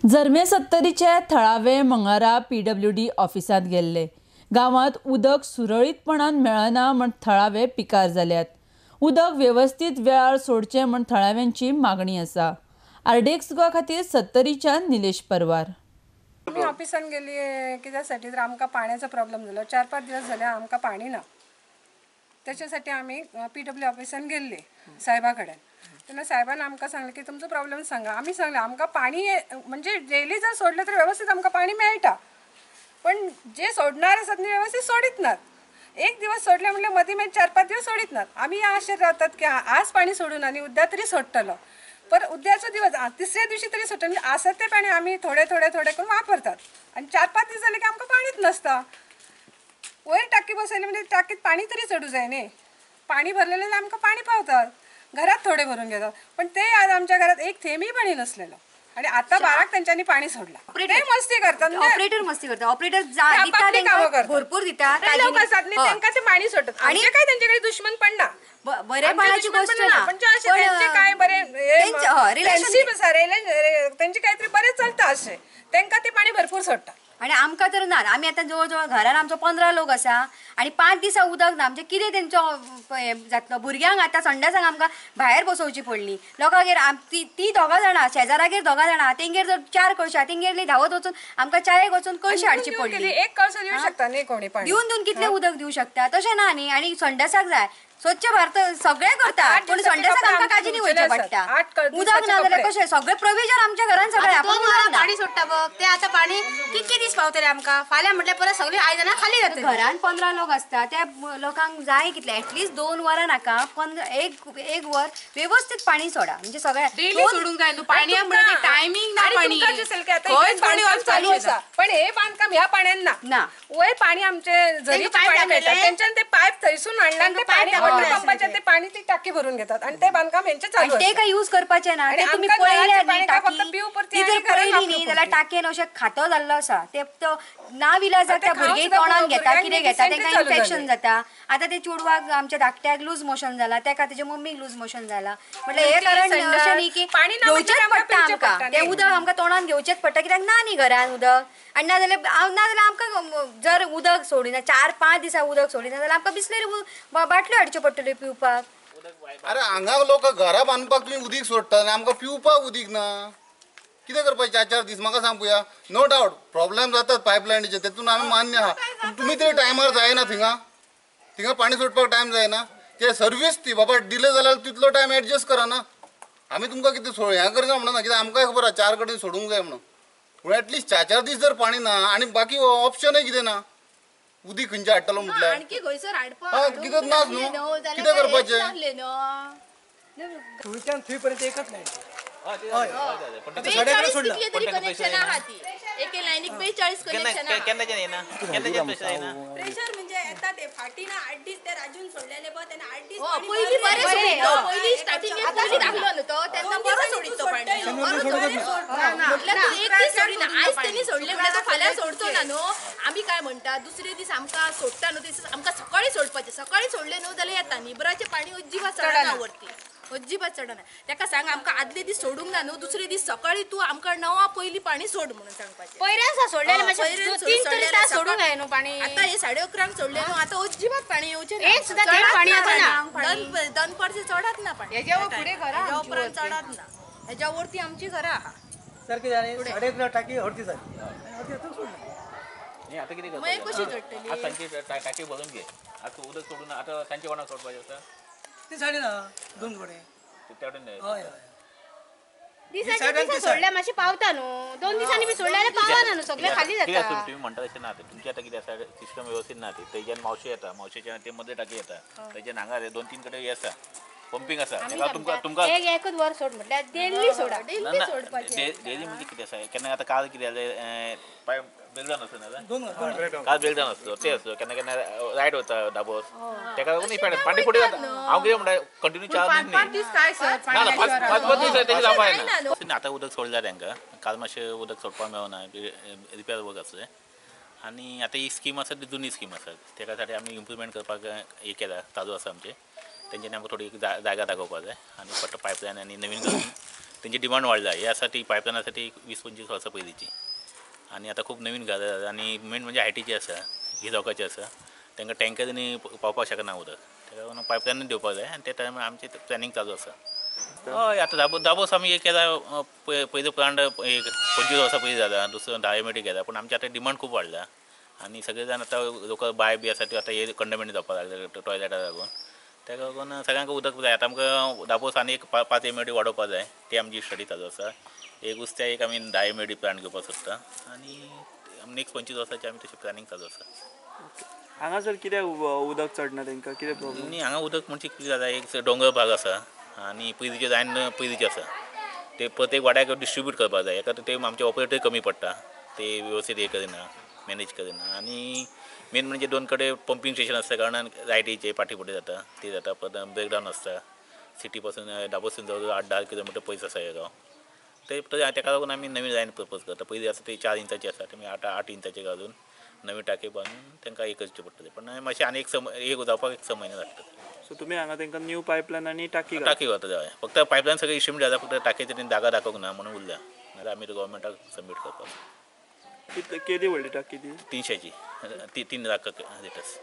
जर्मे सत्तरीचे थळावे मंगळारा पीडब्ल्यूडी ऑफिसांत गेल्ले. गांवांत उदक सुरळीतपणान मेळना म्हण थळावे पिकार जाल्यात. उदक वेवस्थीत वेळार सोडचें म्हण थळाव्यांची मागणी आसा. आरडीएक्स गोवा खातीर सत्तरीच्यान निलेश परवार. आमी ऑफिसान गेली कित्यासाठी तर आमकां पाण्याचो प्रॉब्लेम जालो. 4-5 दिवस जाले आमकां पाणी ना. त्याच्यासाठी आमी पीडब्ल्यू ऑफिसान गेल्ली साहेबा कडेन. तेन्ना साहेबान आमकां सांगलें की तुमचो प्रॉब्लेम सांगा. आमी सांगलें आमकां पाणी म्हणजे डेली जर सोडलें तर व्यवस्थीत आमकां पाणी मेळटा, पण जे सोडणार आसात न्ही व्यवस्थीत सोडीत नात. एक दिवस सोडले म्हणल्यार मदीं मागीर 4-5 दिवस सोडीत नात. आमी ह्या आशेर रावतात की आज पाणी सोडून आनी उद्या तरी सोडटलो, पर उद्याचो दिवस तिसऱ्या दिवशी तरी सोडटलो. म्हणजे आसा तें पाणी आमी थोडे थोडे थोडे करून वापरतात आनी 4-5 दीस जाले की आमकां पाणीच नासता. वयर टाकी बसयली म्हणजे टाकीत पाणी तरी चडू जाय न्ही. पाणी भरलेलें जाल्यार आमकां पाणी पावतात, घरात थोडे भरून घेतात, पण ते आज आमच्या घरात एक थेंबी पाणी नसलेलं आणि आता बाराक त्यांच्यानी पाणी सोडलं. ते मस्ती करतात, ऑपरेटर मस्ती करतात. ऑपरेटर भरपूर दितात, लोक असतात न्ही तांकां ते पाणी सोडतात. आणि काय त्यांच्याकडे दुश्मन पण ना, बरेपणाची गोष्ट ना, पण त्यांचे काय बरे रिलेशनशिप आसा, त्यांचे काहीतरी बरे चलता अशें तांकां ते पाणी भरपूर सोडतात. आणि आमकां तर ना, आमी आतां जवळ जवळ घरान आमचो 15 लोक आसा आनी 5 दिसां उदक ना. म्हणजे कितें तेंचो हें जातलो. भुरग्यांक आतां संडासाक आमकां भायर बसोवची पडली. लोकांगेर ती 2 जाणां, शेजारागेर 2 जाणां, तेंगेर जर 4 कळशी, तेंगेर धांवत वचून आमकां 4 वचून कळशी हाडची पडली. एक कळसो दिवं शकता न्ही कोणी, दिवन दिवन कितलें उदक दिवं शकता, तशें ना न्ही. आनी संडासाक जाय, स्वच्छ भारत सगळे करता, पण संडासाक आमकां काजीनी वयचें पडटा. उदक ना जाल्यार कशें सगळे प्रोविजन आमच्या घरान सगळे आपण पाणी सोडटा बघ, ते आता पाणी कितके दीस पावतले आमकां. फाल्यां म्हटल्यार परत सगळी आयदनां खाली जातली. घरान 15 लोक आसता, त्या लोकांक जाय कितले एटलिस्ट 2 वरां नाका, 1 वर व्यवस्थित पाणी सोडा. म्हणजे सगळे डेली सोडूंक जाय न्हू पाणी, म्हणजे टायमिंग ना पाणी चालू आसा. पण हे बांधकाम ह्या पाण्यान ना, वयर पाणी आमचे जरी पाणी मेळटा तेंच्यान ते पायप थंयसून हाडला आनी ते पाणी पंपाचे ते पाणी ती टाकी भरून घेतात आणि ते बांधकाम हेंचे चालू. ते काय यूज करपाचे ना, ते तुमी पळयल्यार न्ही टाकी, ती जर पळयली न्ही जाल्यार टाकयेन अशें खातो जाल्लो आसा. ते तो ना विलाजाक त्या भुरगीं तोंडान घेता, कितें घेता, तेंकां इन्फेक्शन जाता. आतां ते चेडवाक आमच्या धाकट्याक लूज मोशन जाला, तेका तेच्या मम्मीक लूज मोशन जाला. म्हटल्यार हें कारण अशें न्ही की घेवचेंच पडटा आमकां तें उदक, आमकां तोंडान घेवचेंच पडटा, कित्याक ना न्ही घरान उदक. आनी ना जाल्यार आमकां जर उदक सोडिना, 4-5 दिसां उदक सोडिना जाल्यार आमकां बिसलेरी बाटल्यो हाडच्यो पडटल्यो पिवपाक. अरे हांगा लोक घरा बांदपाक तुमी उदीक सोडटा आनी आमकां पिवपाक उदीक ना, कितें करपाचें 4-4 दीस म्हाका सांग पळोवया. नो डावट प्रॉब्लेम जातात पायपलायनीचे, तेतून आमी मान्य आहा, पूण तुमी तरी टायमार जायना, थिंगा थिंगा पाणी सोडपाक टायम जायना. ते सर्वीस ती बाबा डिले जाल्यार तितलो टायम एडजस्ट करा ना. आमी तुमकां कितें सोड हें करना म्हणना, कित्याक आमकांय खबर आहा 4 कडेन सोडूंक जाय म्हणून, पूण एटलिस्ट 4-4 दीस जर पाणी ना आनी बाकी ऑप्शनय कितें ना, उदीक खंयचें हाडटलो म्हटल्यार कितें नाच न्हू, कितें करपाचें. थंयच्यान थंय पर्यंत एकच लायन. 42 कितले तरी कनेक्शन आहा ती एके लायनीक 42 कनेक्शन आहा. केन्नाच्यान येना, केन्नाच्यान प्रेशर येना. प्रेशर म्हणजे येता ते फाटी ना 8 दीस ते राजून सोडलेले बघ, तेन्ना 8 दीस पयली बरें सोडिल्लो, पयली स्टार्टिंगेक पयली दाखलो न्हू तो, तेन्ना बरो सोडिल्लो पाणी, म्हटल्यार तूं एक दीस सोडिना. आयज तेणी सोडले म्हळ्यार तो फाल्यां सोडचो ना न्हू. आमी काय म्हणटा, दुसरे दीस आमकां सोडटा न्हू, ते आमकां सकाळी सोडपाचें. सकाळी सोडलें न्हू जाल्यार येता. निबराचें पाणी अजिबात चडना वरती, अजिबात चडना. तेका सांग आमकां आदले दीस सोडूंक ना न्हू, दुसरे दीस सकाळी तूं आमकां 9 पयलीं पाणी सोड म्हणून सांगपाचें. पयऱ्यान सोडलेलें मातशें 3 तरी तास सोडूंक जाय न्हू पाणी. आतां हे 11:30 सोडलें न्हू, आतां अजिबात पाणी येवचें ना. एक सुद्दां थेंब पाणी आतां ना, दनपारचें चडात ना पाणी, हेज्या फुडें घरां हेज्या उपरांत चडात ना, हेज्या वरती आमची घरां आहा. सारकें जालें, 11:30 टाकी अर्दी जाली, अर्दी आतां सोडली. आतां कितें मागीर कशी जोडटली? आतां सांजची टाकी भरून घे, आतां उदक सोडून आतां सांजचें कोणाक सोडपाचें आसा? ते साडे ना 2 कडेन हय हय दिसाच्या दिसा सोडल्यार मातशें पावता न्हू, 2 दिसांनी बी सोडल्यार पावना न्हू, सगळें खाली जाता. तुमी म्हणटा तशें ना, तुमचें आतां कितें आसा सिस्टम वेवस्थीत ना ती. थंयच्यान मावशी येता, मावशेच्यान ते मदीं टाकी येता, थंयच्यान हांगा 2-3 कडेन हें आसा, पंपींग आसा. तुमकां तुमकां एकच वर सोड म्हटल्यार डेली सोडा, डेली सोडपाचें. डेली म्हणजे कितें आसा, केन्ना आतां काल कितें जालें, पायप ब्रेकडावन आसता ना, काल ब्रेकडावन आसलो ते आसलो, केन्ना केन्ना रायट वता दाबोस, तेका लागून इफेक्ट पाणी फुडें जाता. हांव कितें म्हणटा, कंटिन्यू 4 दीस न्ही, ना 5-5 दीस तेजें जावपा जायना. आतां उदक सोडल्या तांकां, काल मातशें उदक सोडपाक मेळना, रिपेर वर्क आसलें. आनी आतां ही स्कीम आसा ती जुनी स्कीम आसा, तेका साठी आमी इम्प्रुवमेंट करपाक हें केलां, चालू आसा आमचें. तेंच्यांनी आमकां थोडी जागा दाखोवपाक जाय आनी फक्त पायपलायन आनी नवीन घालून तेंची डिमांड वाडला ह्यासाठी पायपलायनासाठी 20-25 वर्सां पयलींची आनी आतां खूब नवीन घाला आनी मेन म्हणजे हायटीची आसा ही लोकांची आसा तांकां टँकरांनी पावपाक शकना उदक ताका लागून पायपलायनूच दिवपाक जाय आनी त्या टायमार आमचें प्लॅनिंग चालू आसा. हय आतां दाबोस आमी एक केला पयलो प्लांट एक 25 वर्सां पयलीं जाला दुसरो 10 MD केला पूण आमचे आतां डिमांड खूब वाडला आनी सगळे जाण आतां लोक बांय बी आसा त्यो आतां हे कंडमेंट जावपाक लागले टॉयलेटाक लागून ताका लागून सगळ्यांक उदक जाय. आतां आमकां दाबोस आनी एक 5 MD वाडोवपाक जाय ती आमची स्टडी चालू आसा. एक उस्त्या एक आमी 10 MD plant घेवपाक सोदता आनी नेक्स्ट 25 वर्साची आमी तशी प्लॅनिंग चालू आसा. हांगासर कित्याक उदक चडना तांकां कितें प्रॉब्लम? न्ही हांगा उदक म्हणजे कितें जाता एक दोंगर भाग आसा आनी पयलींचे लायन पयलींचे आसा ते प्रत्येक वाड्याक डिस्ट्रिब्यूट करपाक जाय. एका ते आमचे ऑपरेटर कमी पडटा ते वेवस्थीत हे करिना मॅनेज करिना आनी मेन म्हणजे 2 कडेन पंपींग स्टेशन आसता कारणान लायटीचे फाटी फुडें जाता ते जाता परत ब्रेकडावन आसता. सिटी पासून दाबोसून जवळ जवळ 8-10 किलोमिटर पयस आसा हे गांव ते ताका लागून आमी नवीन लायन प्रपोज करता. पयलीं आसा ते 4 इंचाची आसा तेमी 8 इंचाचे घालून नवी टाके बांदून तांकां हे करचे पडटले पण मातशें आनी एक जावपाक एक 6 म्हयने लागतले. सो तुमी हांगा तांकां न्यू पायपलायन आनी टाकी टाकी घालता जाय फक्त पायपलायन सगळें इस्टिमेट जाता फक्त टाकेचे तेणी जागा दाखोवंक ना म्हणून उरल्या नाल्यार आमी गव्हर्मेंटाक सबमीट करपाक. केदी व्हडली टाकी ती? 300ची 3 लाख लिटर्स.